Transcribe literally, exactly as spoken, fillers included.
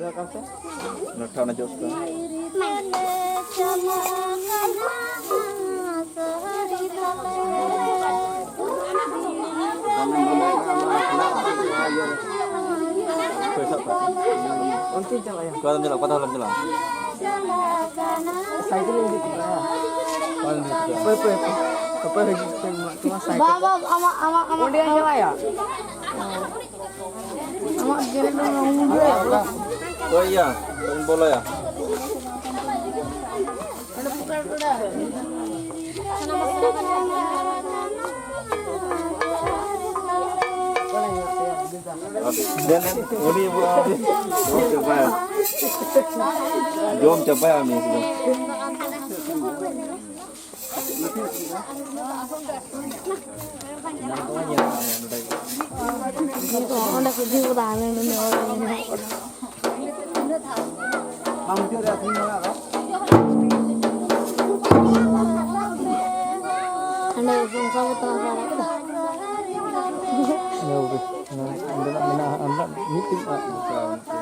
ᱱᱚᱴᱷᱟ ᱚᱱᱟ ᱡᱚᱥ ᱠᱚ᱾ ᱚᱱᱛᱮᱧ ᱪᱟᱞᱟᱜᱼᱟ᱾ ᱚᱠᱟ ᱛᱮᱢ ᱪᱟᱞᱟᱜᱼᱟ? ᱚᱠᱟ ᱛᱮᱢ ᱪᱟᱞᱟᱜᱼᱟ? ᱥᱟᱭᱠᱮᱞ ᱤᱧ ᱤᱫᱤ ᱛᱚᱨᱟᱭᱟ᱾ ᱚᱠᱚᱭ ᱯᱮ? ᱚᱠᱚᱭ ᱦᱤᱡᱩᱜ ᱯᱮ? ᱛᱚᱢᱟ ᱥᱟᱭᱠᱮᱞ᱾ ᱵᱟᱵᱟ, ᱟᱢᱟᱜ, ᱟᱢᱟᱜ, ᱟᱢᱟᱜ᱾ ᱚᱸᱰᱮ ᱪᱟᱞᱟᱜᱼᱟ᱾ ᱟᱢᱟᱜ ᱜᱮᱞ ᱫᱚ ᱩᱱᱤ ᱫᱚ᱾ ᱚᱠᱚᱭ ᱭᱟ? ᱚᱠᱚᱭ ᱵᱚᱞᱚᱭᱟ? ᱫᱮᱱ, ᱫᱮᱱ, ᱩᱱᱤ ᱡᱚᱢ ᱪᱟᱵᱟᱭᱟ᱾ ᱡᱚᱢ ᱪᱟᱵᱟᱭᱟ ᱩᱱᱤ ᱮᱠᱫᱚᱢ᱾ ᱚᱸᱰᱮ ᱠᱚ ᱤᱫᱤ ᱠᱟᱫᱟ, ᱟᱞᱮ ᱱᱚᱰᱮ ᱚᱲᱟᱜ ᱨᱮ ᱢᱮᱱᱟᱜ ᱠᱚᱣᱟ᱾ ᱦᱟᱸᱰᱮ ᱚᱱᱠᱟ ᱠᱚ ᱛᱟᱲᱟ ᱛᱟᱲᱟ ᱠᱟᱫᱟ᱾ ᱚᱸᱰᱮᱱᱟᱜ ᱢᱮᱱᱟᱜᱼᱟ, ᱟᱢᱟᱜ ᱢᱤᱫᱴᱤᱡ ᱟᱫ ᱪᱟᱵᱟᱭᱮᱱᱟ᱾